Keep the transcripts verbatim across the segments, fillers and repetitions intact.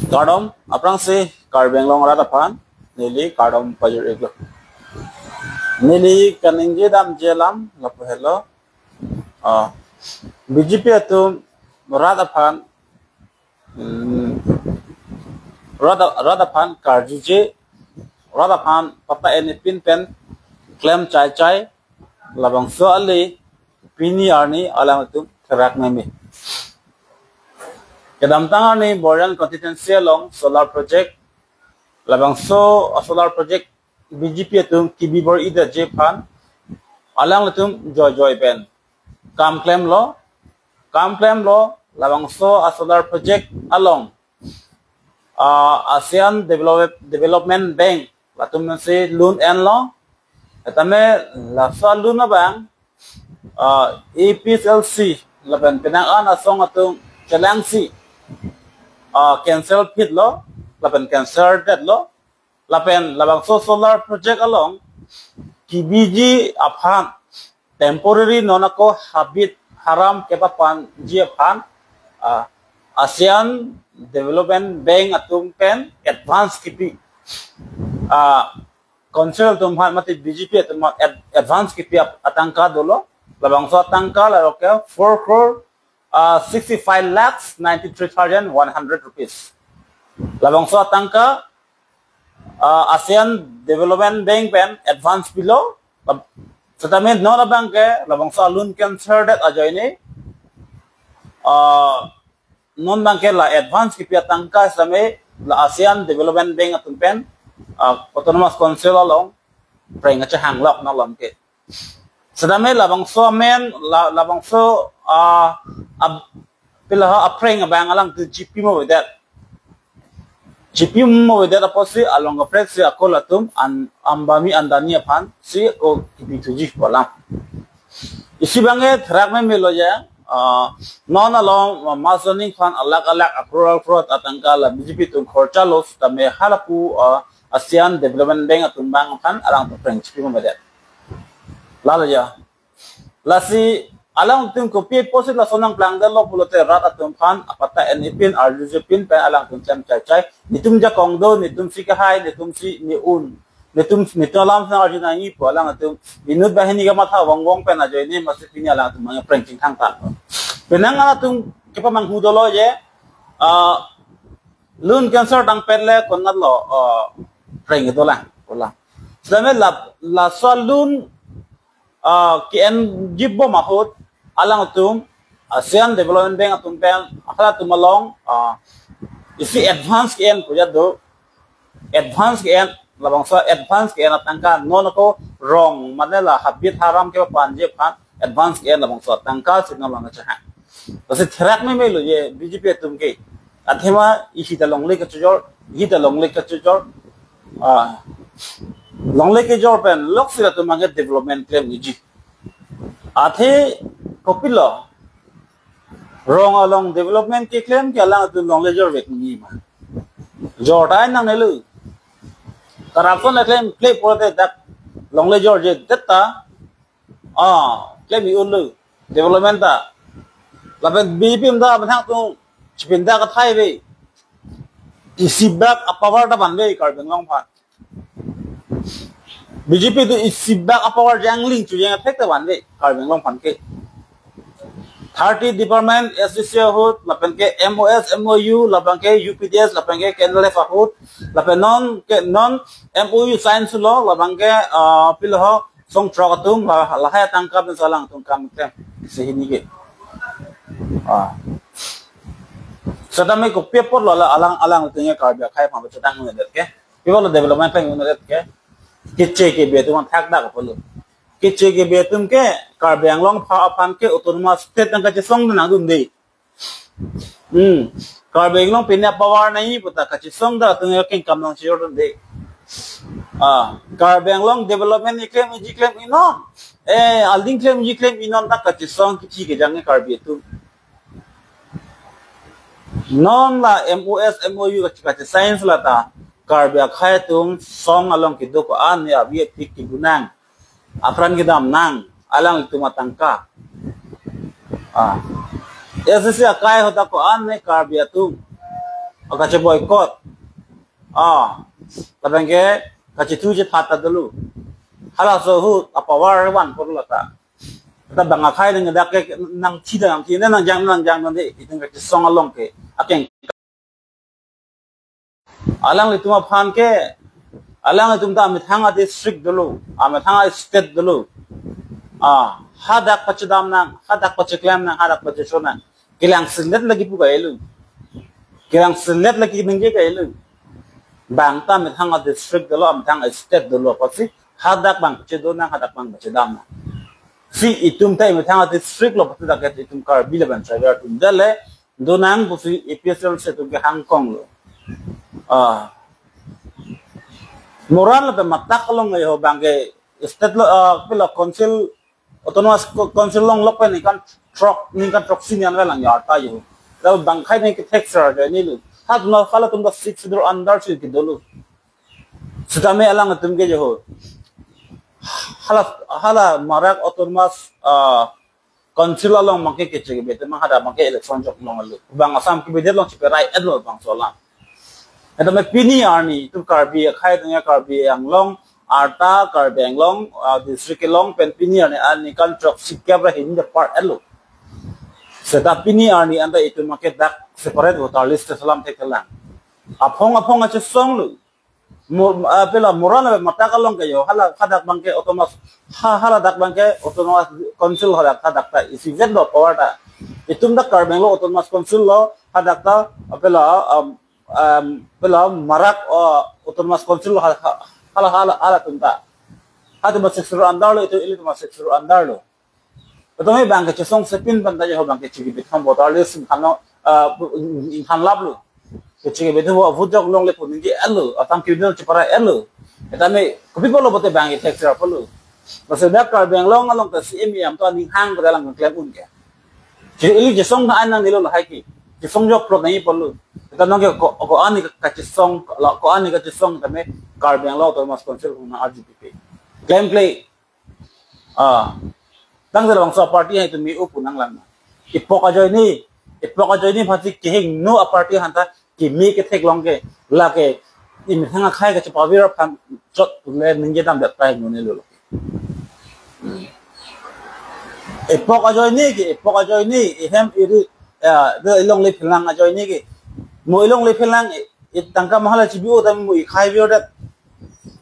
Kardom, aphrangsi Karbi Anglong rat aphan neli kardom pajir-iklo. Neli kaningje damji alam lapu helo. Ah, B J P atum rat aphan, hmm, rat, rat aphan karjuje, rat aphan patta en-ipin pen klem chai chai, labangso ale pini arni alangtum therak meme. Kedamtang arni Borjan constituency along solar project, labangso a solar project B J P atum kebi bor-idetji aphan alangtum joijoi pen kam klemlo, kam klemlo, labangso a solar project along, ah, ASEAN Develop-, Development Bank latum si loan enlo. Tame laso loan abang, ah, A P H L C lapen penang an asong atum chelangsi, ah, cancel phitlo, lapen cancel detlo, lapen labangso solar project along kebiji aphan temporary non ako habit haram kepapanji aphan, ah, ASEAN Development Bank atum pen advance kipi, ah, council atum aphan mate B J P atum aphan ad-, advance kipi ap-, atangka dolo, labangso atangka lalo ke four crore, ah, sixty-five lakhs ninety-three thousand one hundred rupees. Labangso atangka, ah, ASEAN Development Bank pen advance pilo. Lab-, setame non abang ke labangso loan cancel det ajoine, ah, non abang ke la advance kipi atangka setame la ASEAN Development Bank atum pen, ah, Autonomous Council along preng kachehanglok nang alam ke. Setame labangso amen, la-, labangso, ah, ab-, pila ha aphreng abang alangtum chipimo avedet. Chipimo avedet apotsi along kaprek si ako latum an-, Ambani Adani aphan si ako kipi thuji pu alam. Isi abang ke therak memelo ya, ah, non along, ah, mass zoning aphan alak alak a crore a crore atangka la B J P atum khorcha lo setame halapu, ah, ASEAN Development Bank atum abang aphan alangtum preng chipimo avedet. Lalo ya. Lasi alangtum kopi apotsi lason nangplang detlo pulote rat atum aphan apatta en-ipin arjujepin pen alangtum klem chai chai. Netum jakong do, netum si kehai, netum si ne-un. Netum, netum alam sang arju nangji pu alangtum inut banghini kamatha vangvang pen ajoine masi pini alangtum abang preng chingthang tanglo. Penang alangtum kepamanghu dolo je, ah, loan cancel tangpet le konatlo, ah, preng dolang, dolang. Setame la, laso loan, ah, ke-enji bom ahut alangtum ASEAN Development Bank atum pen halatum along, ah, isi advance ke-en pu ajat do, advance ke-en, labangso advance ke-en atangka non ako rong mane la habit haram kepapanji aphan advance ke-en labangso atangka si non abang kachehang. Lasi therak memelo je B J P atum ke. Athema isi ta longle kachojor, isi ta longle kachojor. Ah, longle kejor pen loksi latum abang ke development klemji. Athe kopilo rong along development keklem ke alangtum longle jorvek nangji ma. Jor ta nangnelo. Corruption le klem klem pulote dak longle jorjedet ta. Ah, klem-i unlo development ta. Lapen B J P atum ta abang hang tung chipinda kathai ave. Isibak a power ta vanve Karbi Anglong aphan. B J P atum isibak a power jangling chujang athek ta vanve Karbi Anglong aphan ke. Thirty department S D C ahut, lapen ke M O S, M O U, lapen ke U P D S, lapen ke K N L F ahut, lapen non ke non M O U sign sulo, lapen ke, ah, pilo ho, song throk atum, la, lahai atangka pen si alangtum kam klem, si hini ke. Ah. Setame kopi apotlo la alang, alangtum ke Karbi akhei aphan chetang un'edet ke. Pi apotlo development klem un'edet ke. Keche kebe atum thakdak apotlo. Keche kebe atum ke Karbi Anglong apha-, aphan ke autonomous state nangkachesong nangdunde. Hmm. Karbi Anglong pine power nangji puta kachesong dak atum ke kengkam nangchejordunde. Ah, Karbi Anglong development keklem, iji klemji non. Eh, alding klemji klemji non ta kachesong kithi kejang ke Karbi atum. Non la M O S, M O U kache, kachesign la ta Karbi akhei atum song along kedo ko-an ne avi apik kebu nang. Apran kedam nang, alangtum atangka. Ah. S D C akai ahut ta ko-an ne Karbi atum. o kache boycott. Ah, lapen ke kachethu chethat ta dolo. Halaso ahut a-power vanpo lata. Ta bang akhei nang dak ke nangthi ta nangthi, nangjang nangjang nang de, itum kachesong along ke akeng. Alanglitum aphan ke, alanglitum ta amethang a-district dolo, amethang a-state dolo. Ah, hadak pachedam nang, hadak pacheklem nang, hadak pachechon nang. Kelang selet lagi pu ka-elo. Kelang selet lagi ningje ka-elo. Bang ta amethang a-district dolo, amethang a-state dolo, apotsi hadak bang pachedo nang, hadak bang pachedam nang. Si itum ta amethang a-district lo, apotsi dak itum Karbi lapen tribal atum dale do nang pusi A P H L C atum ke hangkong lo. Ah. Moran lapen Matak along yo bang ke state lo, ah, pilo council, autonomous co-, council longlok pen ningkan throk, ningkan throksi ni anve lang ya ta yo. Lalu bang akhei nang kethek sar ajoine lo. Hat no halatum ta Sixth Schedule under si kedolo. Sitame alangtum ke yo. Hala, hala Marak autonomous, ah, council along mangke kechegebe te mang hadak mangke election jok long lo. Bang Assam kebidet along cheperai et lo bangso alam. Eta me pini arni itum Karbi akhei tanya Karbi Anglong arta Karbi Anglong, ah, district along pen pini arni, arni kan chok sikap ra hin de part et lo. Seta pini arni anta itum mangke dak separate voter list selam thekthe lang. Aphong aphong achesong lo. Mo-, ah, pilo Moran lapen Matak along ke yo, hala hadak bang ke autonomous, ha, haladak bang ke autonomous council hadak, hadak ta isivet lo power ta. Itum dak Karbi Anglong Autonomous Council lo, hadak ta, ah, pilo, um, um, pilo Marak, ah, Autonomous Council lo, ha, ha, hala, hala, halatum ta. Hatum ta Sixth Schedule under lo, itum ilitum ta Sixth Schedule under lo. Itum he bang kechesong sepin pen ta yo bang kechegebe thang voter list ingthan lo, ah, ingthan lap lo. Kechegebe thu vote jok longle pu ningje et lo, atam kidol chepara et lo. Eta me kopi pulo pulote bang ithek sera pulo. Masa dak Karbi Anglong along ta C M E am to aning hang pada lang klem un ke. Che ili chesong na anang nilo lahai ke. Chesong jok plot nangji pulo. Eta nang ke ko, ko-an ni kachesong, la ko-an ni kachesong ta me Karbi Anglong Autonomous Council na R G P P. Klem kle. Ah. Tang jala bangso party hai tu mi upu nang lang. Ipok ajoine, ipok ajoine pati kehingno a-party aphanta kimi kethek long ke, lake imethang akhei kachepavir aphan chot le ningje dam dat pai nune lo. Ipok ajoine ke, ipok ajoine, ihem iri, ya, de ilongle phelang ajoine ke. Mo ilongle phelang, i, i tangka mahala chibi o tam mo ikhai bi o dat.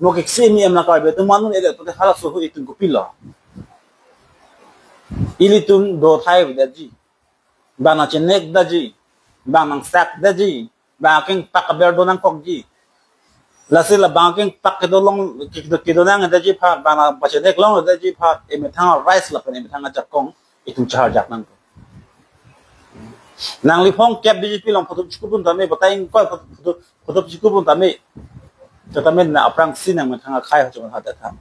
Mo ke C M E am na Karbi atum manun ele pute halaso ahut itum kopilo. Ilitum do thai daji. Bang nangchenek daji. Bang nangsak daji. Bang akeng pak aber do nangkokji. Lasi la bang akeng pak kedo long, kedo, kedo nang daji pha, bang nangpachenek long daji pha, imethang rice lapen imethang ajakong itum chahar jak nang. Nangliphong kep B J P along photo chikupun tame, batai ingkoi photo, photo, photo chikupun tame. Tame na aphrangsi nang methang akhei hachon hadat ha.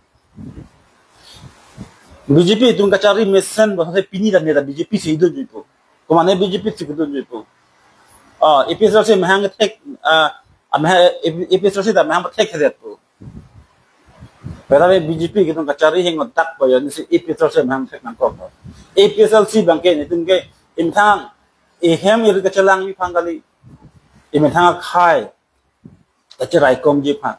B J P itum kachari mesen, bahasa pini dan neta B J P si idun juipo. Komane B J P si idun juipo. Ah, A P H L C amahang thek, ah, amahang, A P H L C ta amahang thek thek po. Padahal B J P itum kachari heng otak po yo, nisi A P H L C amahang thek nangkok. A P H L C bang ke, itum ke, imethang, ihem iri kachelangji aphan kali, imethang akhei kacheraikomji aphan.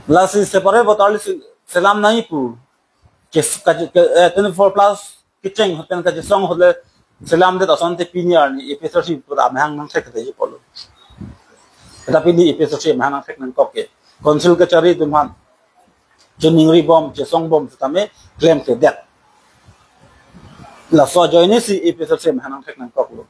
Lasi separate voter list selam nangji pu. Kes-, ka-, ke-, eh, twenty-four plus kecheng ahut pen kachesong ahut le selam det asonte pini arni A P H L C pura amahang nangthek thekji pulo. Tetapi pini A P H L C amahang nangthek nangkok ke. Council kachari atum aphan chiningri bom, chesong bom sitame klemkledet. Laso ajoine si A P H L C amahang nangthek nangkoklo.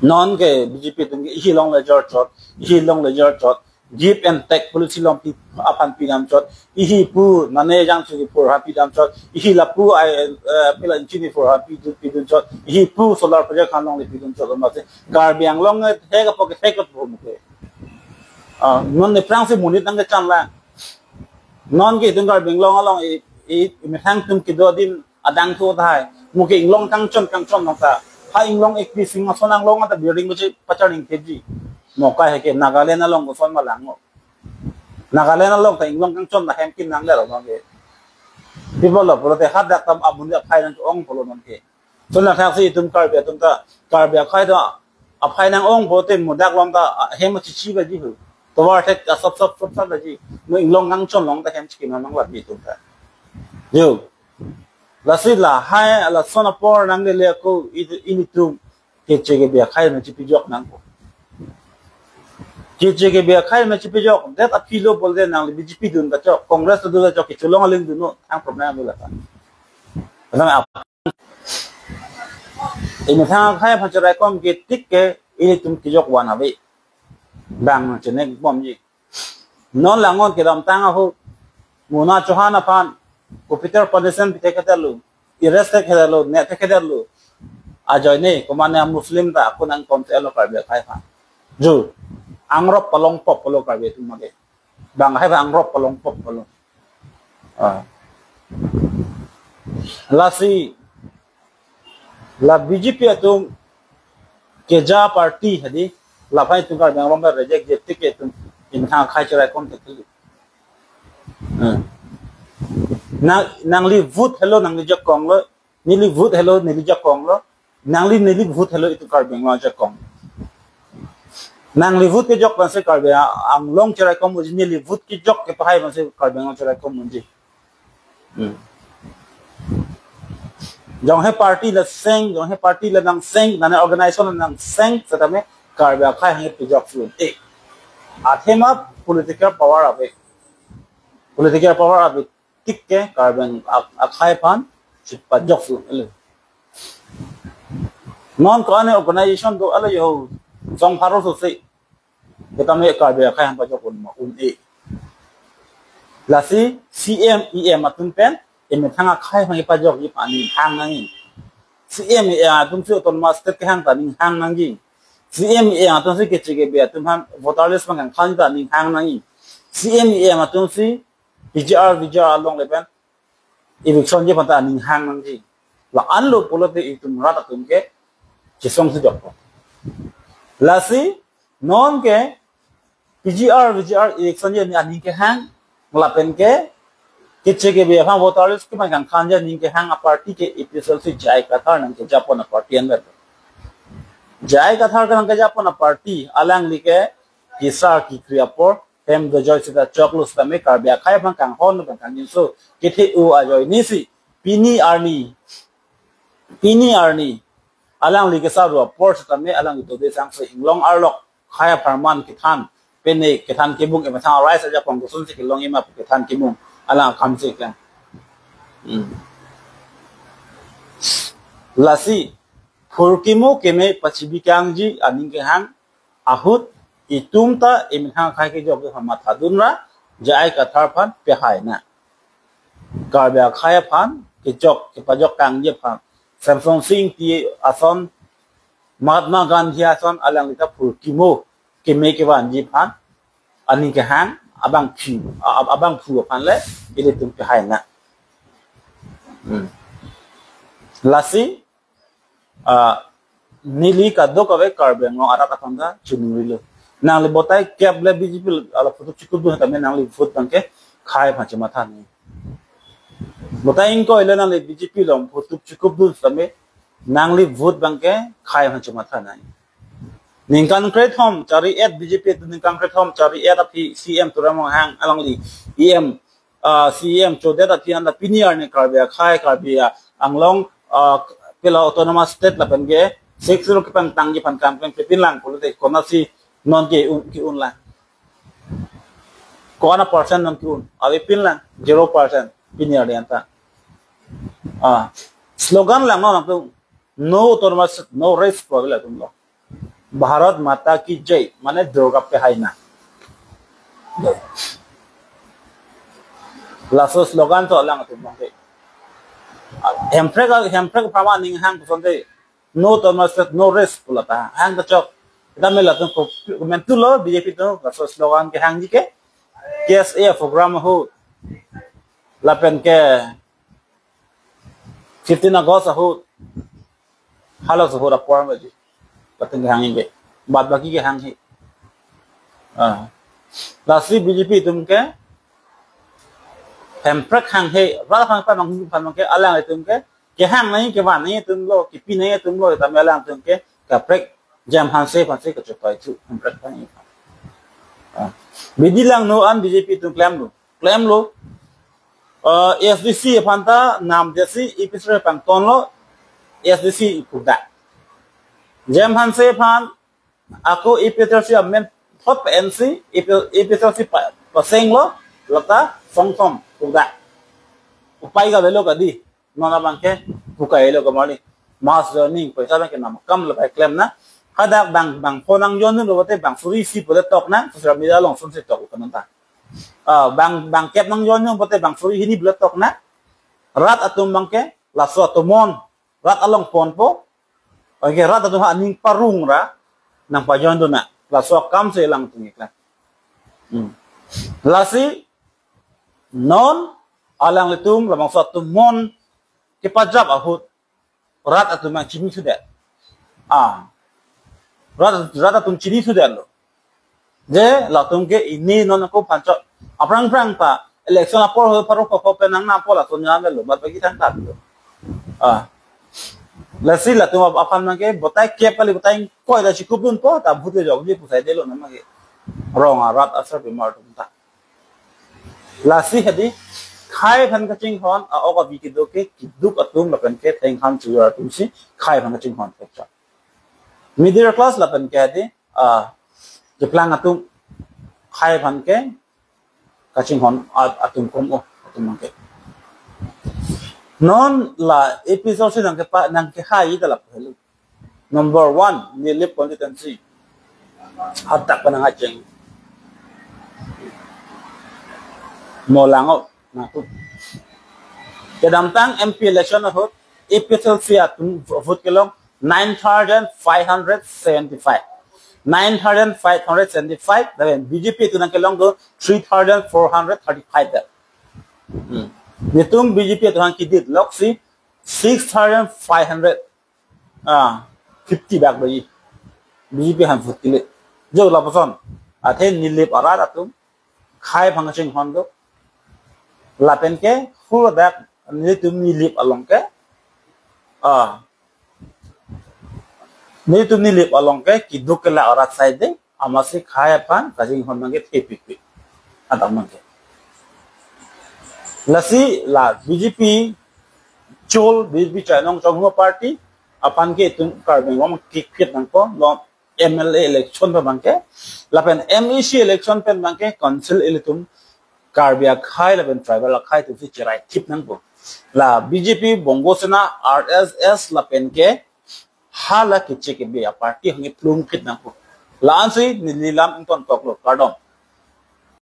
Non ke B J P atum ke ihi longle jorchot, ihi longle jorchot, give and take policy along pi aphan pidamchot, ihi pu nane jangsu kiphur aphan pidamchot, ihi lapu ai, eh, pila inchini phur aphan pidu-, pidunchot, ihi pu solar project along le pidunchot, masi Karbi Anglong eh, thek apo ke thek apo muke. Ah, non ne prang si monit nangkechan lang. Non ke itum Karbi Anglong along i, i, imethang atum kedo adim adang thu thai. Muke inglong kangchon kangchon nang ta. Ha inglong ek pi sing ason anglong ta building buchi pachar ning keji. Mokai heke Nagaland along koson malang mo. Nagaland along ta inglong kangchon na hem kin nang le lo nang ke. People lo pulote hadak tam amun aphai nang ong pulo nang ke. So na thak si itum Karbi atum ta Karbi akhei ta aphai nang-ong pote mudak long ta, ah, hem chichi baji hu. Tovar thek asap sap sap sap baji. No inglong kangchon long ta hem chikim nang lapi tum ta. Yo. Lasi lahai, lason apor nanglele ako, i-, ilitum Keche kebe akhai ma chipijok nangpo. Keche kebe akhai ma chipijok. Det aphi lo bol de nangli B J P dun ta chok, Congress dun ta chok, kechelong aling dun non, ang problem ave lata. Kadang ap. Emethang akhai aphan cheraikom ke tik ke ilitum kejok van ave. Bang nangchenek bomji. Non langon kedamtang ahut Mona Chauhan aphan capital punishment pithekthe lo, arrest thekthe lo, ne thekthe lo. Ajoine komatne Muslim ta ako nangkom te lo Karbi akhai aphan. Ju, angrop palong pop lo Karbi atum mage. Bang akhai aphan angrop palong pop lo. Ah. Lasi la B J P atum keja party hadi, laphai atum Karbi Anglong ba reject je tik ke atum emethang akhai cheraikom te kali. Hmm. Na, nangli vote helo nangli jakong lo, neli vote helo neli jakong lo, nangli neli vote helo itum Karbi Anglong jakong. Nangli vote kejok pensi Karbi Anglong cheraikom unji, neli vote kejok kepahai pensi Karbi Anglong cheraikom unji. Hmm. Jong he party la seng, jong he party la nangseng, nane organization la nangseng, setame Karbi akhai hanghe pijok sun. Eh, athema political power ave. Political power ave tik ke Karbi ak-, akhai aphan chipajok sun. Ele. Non ko-an organization do ala yo, jong pharo so se. Kita me Karbi akhai aphan pajok un ma un-e. Lasi C M E M atum pen emethang akhai aphan pajokji aphan aning hang nangji. C M E M atum si autonomous state kehang ta aning hang nangji. C M E M atum si keche kebe atum aphan voter list aphan kangkhan ta aning hang nangji. C M E M atum si P G R, V G R along le pen eviction ji aphan ta aning hang nangji. La-an lo pulote itum rat atum ke chesong si jok. Lasi non ke P G R, V G R eviction ji aning kehang, lapen ke keche kebe aphan voter list kephan kangkhan ji aning kehang a party ke A P H L C J I Kathar nangkejapon a party anvet. J I Kathar ke nangkejapon a party alangli ke kisar kikri apor hem dojoi seta choklo setame Karbi akhai aphan kanghon aphan kangjinso kethe-o ajoine si pini arni, pini arni alangli kesaru apor setame alangli tode sangse inglong arlok khei apharman kethan, pene kethan kebung emethang arai saja kongkusun si kelong ima kethan kebung alang akam si kang. Hmm. Lasi phurkimo keme pachibi kangji aning kehang ahut itum ta emethang akhai kejok aphan mathadun ra J I Kathar aphan pehai na. Karbi akhai aphan kejok kepajok kangji aphan Semson Sing Ingti ason, Mahatma Gandhi ason alangli ta phurkimo keme kevanji aphan aning kehang abangphu, a-, a-, abangphu aphan le ilitum pehai na. Hmm. Lasi ah, neli kadokave Karbi Anglong arat aphan ta chunurilo. Nangli botai kep le B J P along photo chikupdun tame nangli vote abangke khei aphan chematha nangji. Botai ingkoi le nangli B J P along photo chikupdun tame nangli vote abangke khei aphan chematha nangji. Ningkan krethom chari-et B J P atum ningkan krethom chari-et aphi C M Tuliram Ronghang alangli E M ah, C E M chodet aphi anta pini arni Karbi akhai, Karbi, ah, Anglong, ah, pela autonomous state lapen ke six zero kepangtangji aphan campaign kepin lang pulote konatsi non ke-un, ke-un lang. Ko-an a percent non ke-un, ave pin lang, zero percent pini arni anta. Ah, slogan lang non atum, no autonomous, no rest problem atum lo. Bharat Mata Ki Jai, mane Durga pehai na. Laso slogan to lang atum bangke. Hemprek, Hemprek apharman aning hang kosonte, no autonomous state, no rest pu lata hang ta chok. Kita me latum ko, komentu lo B J P atum, laso slogan kehangji ke K S A program ahut, lapen ke fifteen August ahut, hala ahut apor ma ji. Latum kehangji ke. Bad baki kehang he. Ah. Lasi B J P atum ke Hemprek hang he, rat hang pa mang hing pan mang ke alanglitum ke kehang nangji, kevan nangji atum lo, kepi nangji atum lo, tame alangtum ke kaprek Jem Hanse aphansi kachepathu, Hemprek aphan. Ah. Bidi langno an B J P atum klemlo. Klemlo. Ah, A S D C aphan ta namdetsi A P H L C pangtonlo, A S D C pukdak. Jem Hanse aphan ako A P H L C amen thot pa-ensi, A P, A P H L C pa, pasenglo, lata songthom pukdak. Upai kavelo kadi, non abangke pukailo kamarli. Mass joining, paisa abangke nam kam lapai klemnang. Hadak bang, bang pho nang join lo pulote bang suri isi pulote toknang, social media along sunsi tok ukan ta. Ah, bang, bang kep nang join lo pulote bang suri hini pulote toknang. Rat atum abangke, laso atum mon, rat along ponpo. Oke, rat atum ha aning parungra, nangpajoin dun nang. Laso akam si langtungiklang. Hmm. Lasi, non, alanglitum, labangso atum mon, kepajap ahut, rat atum nangchini sudet. Ah. Rat, rat atum chini sudetlo. Je, latum ke ini non ako panchot. Aphrang phrang ta, election apor ho pharo pho pho penang na apor latum nang lo, bat bagi thangtatlo. Ah. Lasi latum ap-, aphan nangke, botai kep kali botai koi la chikupdunpo, ta bhute jokji pusai delo namake. Rong arat asar bimar atum ta. Lasi hadi, khei aphan kachinghon, a-ok avi kedo ke, kiduk atum lapen ke thengkhan chujar atumsi, khei aphan kachinghon kepcha. Middle class lapen ke hadi, ah, keplang atum, khei aphan ke, kachinghon at-, atum kom o, atum abangke. Non la A P H L C nangkepa, nangkehai ta lapu helo. Number one, Nilip constituency. Hadak pa nang acheng. Molang o, nangkut. Kedamtang M P election ahut, A P H L C atum vote kelong nine thousand five hundred seventy-five. Nine thousand five hundred seventy-five, lapen B J P atum nangkelong do three thousand four hundred thirty-five. Hmm. Netum B J P atum kididloksi six thousand five hundred, ah, fifty bak doji. B J P aphan vote kele. Jo lapuson. Athe Nilip arat atum khei aphan kachinghon do. Lapen ke huladak netum Nilip along ke. Ah. Netum Nilip along ke kiduk kelak arat sai dei. Amatsi khei aphan kachinghon abangke thepikpik. Adak abangke. Lasi la B J P chol, B J P chainong chongho party aphan ke itum Karbi Anglong kikpit nangpo, non M L A election pen abangke, lapen M A C election pen abangke council ilitum Karbi akhei lapen tribal akhei atumsi cherai thip nangpo. La B J P, Bongo Sena, R S S lapen ke hala kechek kebi aparty hangke plum kit nangpo. La-ansi neli lam ingtontoklo, kardom.